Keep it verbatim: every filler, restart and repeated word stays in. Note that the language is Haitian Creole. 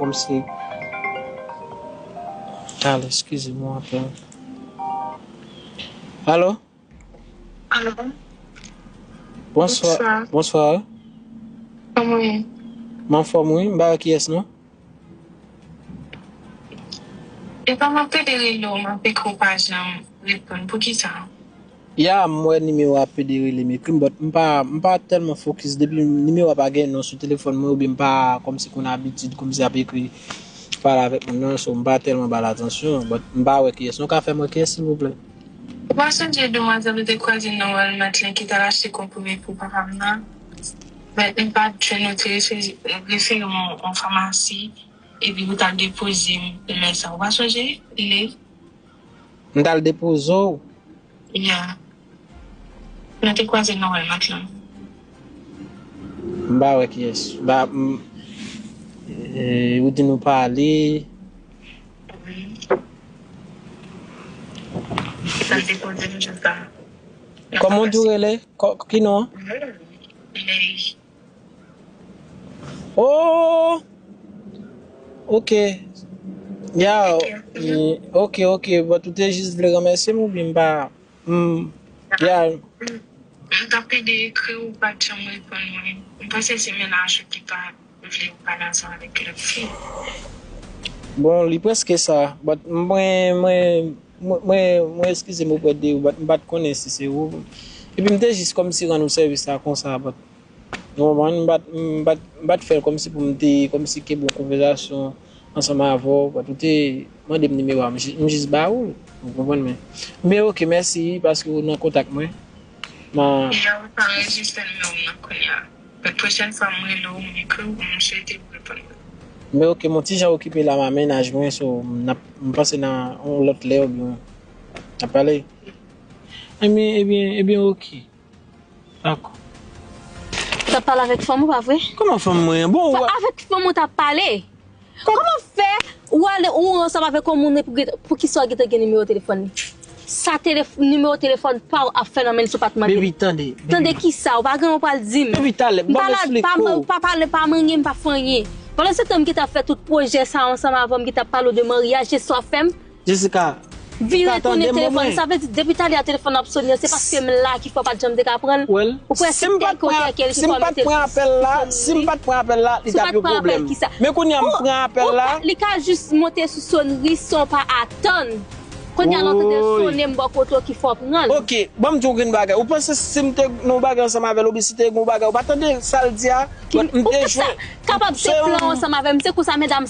Kòmsi. Alo, eskize m yon apèl. Alo? Alo? Bonswa. Bonswa. Bonswa. Kòman w ye? M anfòm, wi. M pa wè kiyès, non? E pa m ap pede rele w, m ap ekri w pa janm reponn. Poukisa? Ya, m wè nimewo a ap pede rele m, ekri m, but m pa, m pa tèlman fokis. Depi nimewo a pa gen non sou telefòn mwen, oubyen m pa kòmsi konn abitid kòmsi ap ekri, pale avèk moun nan, so m pa tèlman ba l atansyon, but m pa wè kiyès. Nou ka fè m wè kiyès, silvouplè? Ou pa sonje demwazèl ou te kwaze nan Walmart lan ki t al achte konprime pou papa m nan? But m pa t jwenn ou, te refere, refere m yon famasi, epi ou t al depoze m lè sa. Ou pa sonje? Li. M t al depoze w? Ya. Nou te kwaze nan Walmart lan. M pa wè kiyès. M pa, m, e, ou di nou pale. Wi. Sa m te poze m jis la. Kòman w di w rele? Kò-, ki non an? Ley. Oh! Ok. Ya, ok, ok, but ou te jis vle remèsye m oubyen m pa, m, ya. M t ap pede ekri ou pa t janm reponn mwen. M panse se mennaj ou ki pa vle ou pale ansanm avèk lòt fi. Bon, li prèske sa, but mwen, mwen, mwen, mwen, mwen eskize m oprè de ou, but m pa t konnen si se ou. Epi m te jis kòmsi rann ou sèvis la konsa, but Ou konprann? M pa t, m pa t, m pa t fè l kòmsi pou m te, kòmsi kenbe yon konvèsasyon ansanm avè w, but ou te mande m nimewo a, m ji-, m jis ba ou l, ou konprann, men, men ok, mèsi paske ou nan kontak mwen. Ma- Ya, ou ka anrejistre nimewo m nan kounye a. But pwochèn fwa m rele w, m ekri w, m swete w reponn mwen. Men ok, m on ti jan okipe la, m a mennaj mwen, so, n ap, m panse nan yon lòt lè oubyen n ap pale. Ebyen, ebyen, ebyen, ok. Dakò. Ou t ap pale avèk fanm ou, pa vre? Kòman fanm mwen? Bon, ou Fa-, avèk fanm ou t ap pale. Kòman fè ou ale, ou ansanm avèk yon moun pou, pou ki sa w gentan gen nimewo telefòn li? Sa telef-, nimewo telefòn pa w ap fè nan men l si w pa t mande. Baby, tande. Tande ki sa? Ou pa gen yon pral di m. Baby, talè, ban m eksplike w. Pa pale, pa manyen m, pa fè anyen. Pandan se tan m gentan ap fè tout pwojè sa ansanm avè w, m gentan ap pale w de maryaj, se sa w ap fè m? Jessica, vire tounen telefòn. Sa vle di, depi talè a telefòn ap sonnen, se paske m la ki fè w pa t janm te ka pran l. Ou kwè se tèt kote ke li ki fè w mete. Si m pa t pran apèl la, si m pa t pran apèl la, li t ap yon pwoblèm. Men kounye a m pran apèl la. Li ka jis monte sou sonri san w pa atann. Kounye a lè w tande l sonnen, m bò kote w ki fè w pran l. Ok, ban m di w yon bagay. Ou panse si m te nan yon bagay ansanm avè l, oubyen si te gen yon bagay, ou pa tande sa l di a? M te jwenn. Kapab se plan ansanm avè m, se konsa medam sa